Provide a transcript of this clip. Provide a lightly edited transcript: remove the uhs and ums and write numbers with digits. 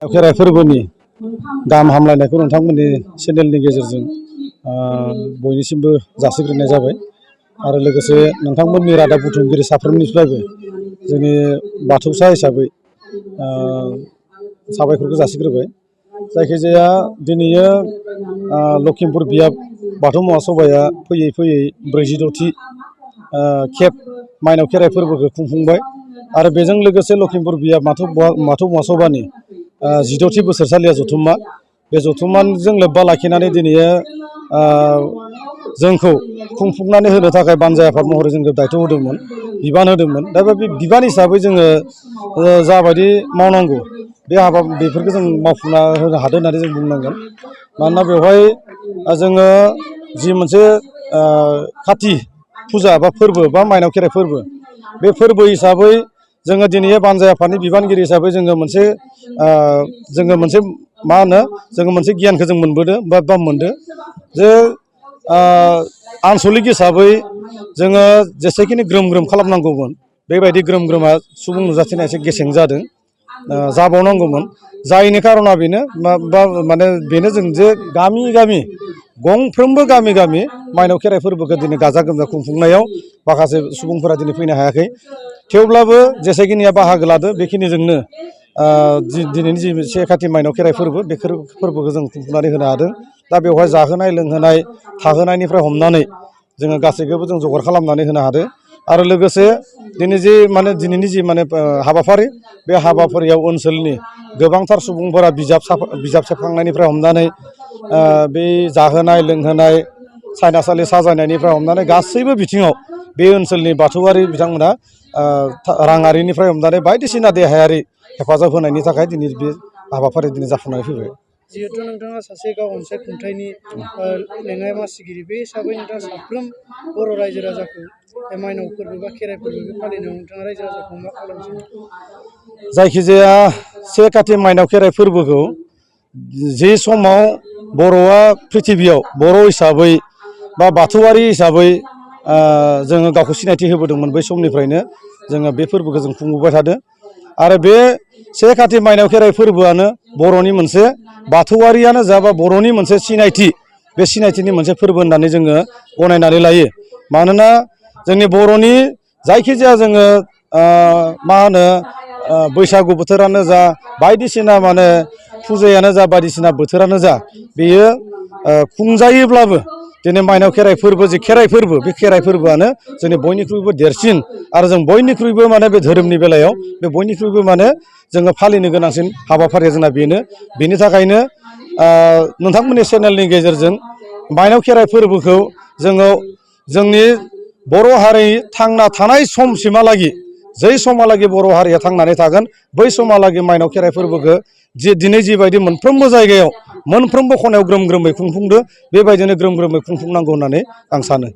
खेराइ फोरबोनि गाहाम हामलायनायखौ नोंथांमोननि चेनेलनि गेजेरजों बयनिसिमबो जासिग्रोनाय जाबाय आरो लोगोसे नोंथांमोननि रादाब बुथुमगिरि साफ्रोमनिफ्रायबो जोंनि बाथौसा हिसाबै साबायखरखौ जासिग्रोबाय। जायखिजाया दिनैयो लखिमपुर बियाब बाथौ महासभाया फैयै फैयै 46थि खेब माइनाव खेराइ फोरबोखौ खुंफुंबाय आरो बेजों लोगोसे लखिमपुर बियाब बाथौ महासभानि 16थि बोसोरसालिया जथुम्मा बे जथुम्माजों लोब्बा लाखिनानै दिनैयो जोंखौ खुंफुंनानै होनो थाखाय बानजाय आफाद महरै जोंखौ दायथ' होदोंमोन, बिबान होदोंमोन। दा बे बिबान हिसाबै जोङो जाबायदि मावनांगौ बेफोरखौ जों मावफुंना होनो हादों होननानै जों बुंनांगोन। मानोना बेवहाय जोङो जि मोनसे काति फुजा बा फोरबो बा माइनाव खेराइ फोरबो, बे फोरबो हिसाबै जोङो दिनै बानजाय आफादनि बिबानगिरि हिसाबै जोङो मोनसे जोङो मोनसे गियानखौ जों मोनबोदों बा मोनदों जे आनसलिक हिसाबै जोङो जेसेखिनि ग्रोम ग्रोम खालामनांगौमोन बेबायदि ग्रोम ग्रोमा सुबुं नुजाथिनाया एसे गेसें जादों, जाबावनांगौमोन। जायनि कारना बेनो बेनो जों जे गामि गामि गंफ्रोमबो गामि गामि माइनाव खेराइ फोरबोखौ दिनै गाजा गोमजा खुंफुंनायाव माखासे सुबुंफोरा दिनै फैनो हायाखै। थेवब्लाबो जेसेखिनिया बाहागो लादो बेखिनिजोंनो दिनैनि जि से काति माइनाव खेराइ फोरबो बे फोरबोखौ जों खुंफुंनानै होनो हादों। दा बेवहाय जाहोनाय लोंहोनाय थाहोनायनिफ्राय हमनानै जोङो गासैखौबो जों जगार खालामनानै होनो हादों आरो लोगोसे दिनैनि जि हाबाफारि, बे हाबाफारियाव ओनसोलनि गोबांथार सुबुंफोरा बिजाब सेबखांनायनिफ्राय हमनानै बे जाहोनाय लोंहोनाय सायनासालि साजायनायनिफ्राय हमनानै गासैबो बिथिङाव बे ओनसोलनि बाथौआरि बिथांमोना राङारिनिफ्राय हमनानै बायदिसिना देहायारि हेफाजाब होनायनि थाखाय दिनै बे हाबाफारिया दिनै जाफुंनानै फैबाय। जिहेतु नोंथाङा सासे गाव अनसाय खुंथायनि लेङाइ मासिगिरि, बे हिसाबै नोंथाङा साफ्रोम बर' रायजो राजाखौ माइनाव फोरबो बा खेराइ फोरबो फालिनायाव नोंथाङा रायजो राजाखौ मा खालामो? जायखिजाया से काति माइनाव खेराइ फोरबोखौ जे समाव बर'आ प्रिथिबियाव बर' हिसाबै बा बाथौआरि हिसाबै जोङो गावखौ सिनायथि होबोदोंमोन, बै समनिफ्रायनो जोङो बे फोरबोखौ जों खुंबोबाय थादों आरो बे से काति माइनाव खेराइ फोरबोआनो बर'नि मोनसे बाथौआरियानो जा बा बर'नि मोनसे सिनायथि, बे सिनायथिनि मोनसे फोरबो होननानै जोङो गनायनानै लायो। मानोना जोंनि बर'नि जायखिजाया जोङो बैसागु बोथोरानो जा, बायदिसिना फुजायानो जा, बायदिसिना बोथोरानो जा, बेयो खुंजायोब्लाबो दिनै माइनाव खेराइ फोरबो जे खेराइ फोरबो, बे खेराइ फोरबोआनो जोंनि बयनिख्रुइबो देरसिन आरो जों बयनिख्रुइबो बे धोरोमनि बेलायाव बे बयनिख्रुइबो जोङो फालिनो गोनांसिन हाबाफारिया जोंना बेनो। बेनि थाखायनो नोंथांमोननि चेनेलनि गेजेरजों माइनाव खेराइ फोरबोखौ जोङो जोंनि बर' हारि थांना थानाय समसिमहालागै, जै समहालागै बर' हारिया थांनानै थागोन, बै समहालागै माइनाव खेराइ फोरबोखौ दिनै जिबायदि मोनफ्रोमबो जायगायाव मोनफ्रोमबो खनायाव ग्रोम ग्रोमै खुंफुंदो, बेबायदिनो ग्रोम ग्रोमै खुंफुंनांगौ होननानै आं सानो।